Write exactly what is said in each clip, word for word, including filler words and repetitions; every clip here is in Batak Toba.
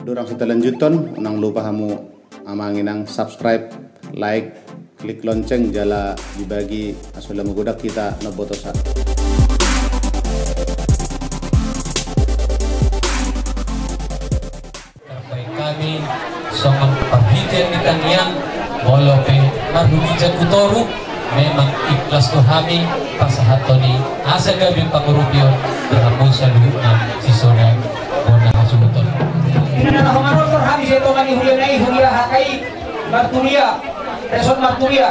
Durang sitalanjuthon, unang lupa hamu amang inang subscribe, like, klik lonceng jala dibagi asa lam godang hita na mambotosa. Tarbaen hami songon parhitean ni tangiang, molo pe marhite jabu toru, memang ikhlas do hami pasahathon i asa gabe pangurupion di hamu saluhutna sisoda bona hasuhuton. Inna na homar otor hami sian tonga ni huria na i, huria H K I Marturia, Resort Marturia,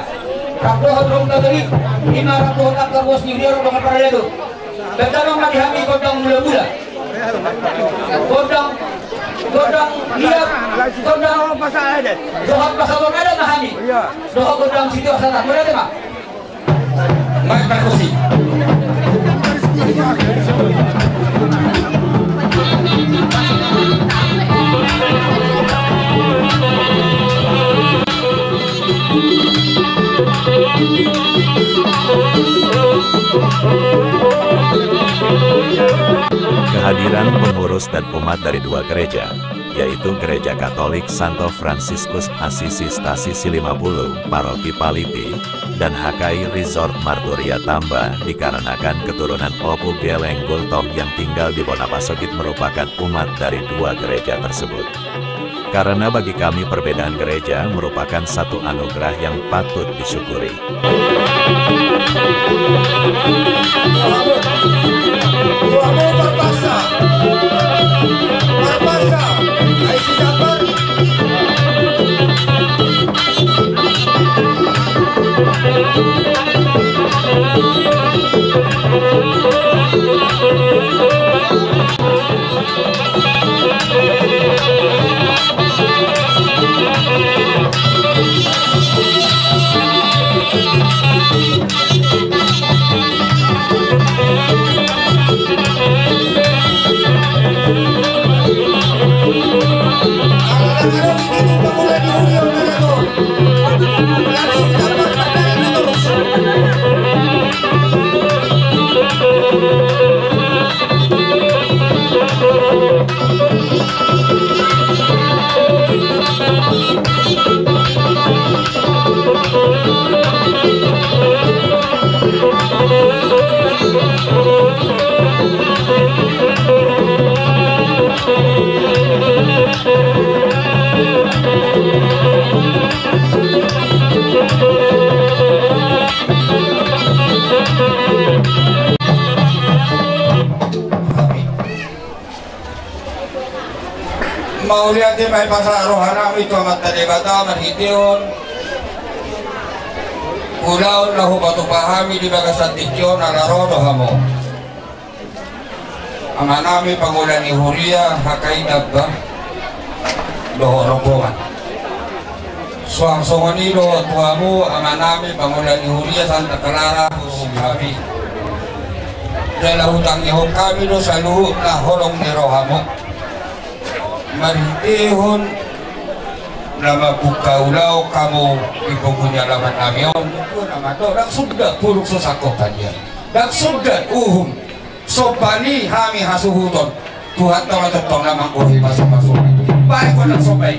rap dohot Rom Katolik, ima rap dohot angka ruas ni huria ro dohot paraledo. Bertanggung ma di hami gondang mula-mula. Gondang, gondang liat, gondang dohot pasahaton adat ma hami. Dohot gondang sitio sata. Mula ma. Main perkusi. Kehadiran pengurus dan umat dari dua gereja, yaitu Gereja Katolik Santo Fransiskus Asisi Stasi Silimabuluh, Paroki Palipi, dan H K I Resort Marturia Tamba, dikarenakan keturunan Ompu Geleng Gultom yang tinggal di Bona Pasogit merupakan umat dari dua gereja tersebut. Karena bagi kami perbedaan gereja merupakan satu anugerah yang patut disyukuri. Mauliate ma i pasahat rohanami tu Amanta Debata marhitehon ulaon na hupatupa hami di bagasan tingki on, ala ro do hamu. Amanami pangula ni huria H K I Tamba dohot rombongan. Suang songon i do tu hamu amanami pangula ni huria Santa Clara, huhut hami. Jala hutangihon hami do saluhutna holong ni rohamu. Marhitehon na mambuka ulaon hamu di pogu ni alaman nami on. Nama do, ndang suda puruk so sangkop hadian. Ndang suda uhum. Somba ni hami hasuhuton. Tuhanta ma tongtong na manggohi pasupasu. Baik, gondang somba i.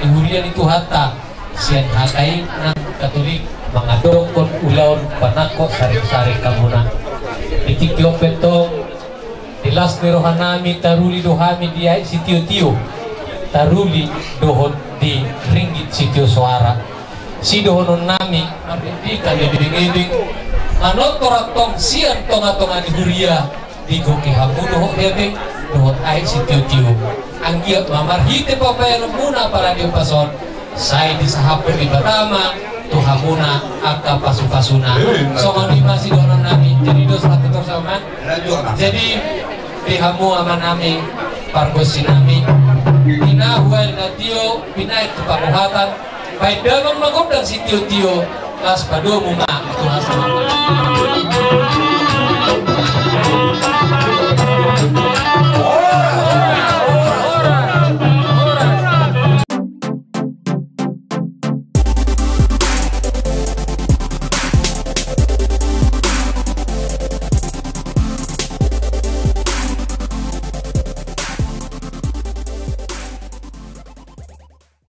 huria ni Tuhanta, sian H K I nang Katolik, mangadongkon ulaon panangko saringsari hamuna. Di tingki on pe tong, di las ni rohanami, taruli do hami di aek sitio-tio, taruli dohot di ringgit sitio soara. Sidohononnami, marhite hami, manortor antong sian tonga-tonga ni huria, digoki hamu dohot hepeng, dohot aek sitio-tio. Anggiat ma marhite pambahenonmuna pala di ombas on, sai disahaphon Debata ma tu hamuna angka pasu-pasuna. Songon i ma sidohononnami. Jadi dos hata torus ma. Jadi di hamu amanami, pargonsinami, di na huael na tio, pinaek tu panguhatan, baen damang ma gondang sitio-tio, las padomu ma tu hasonangan.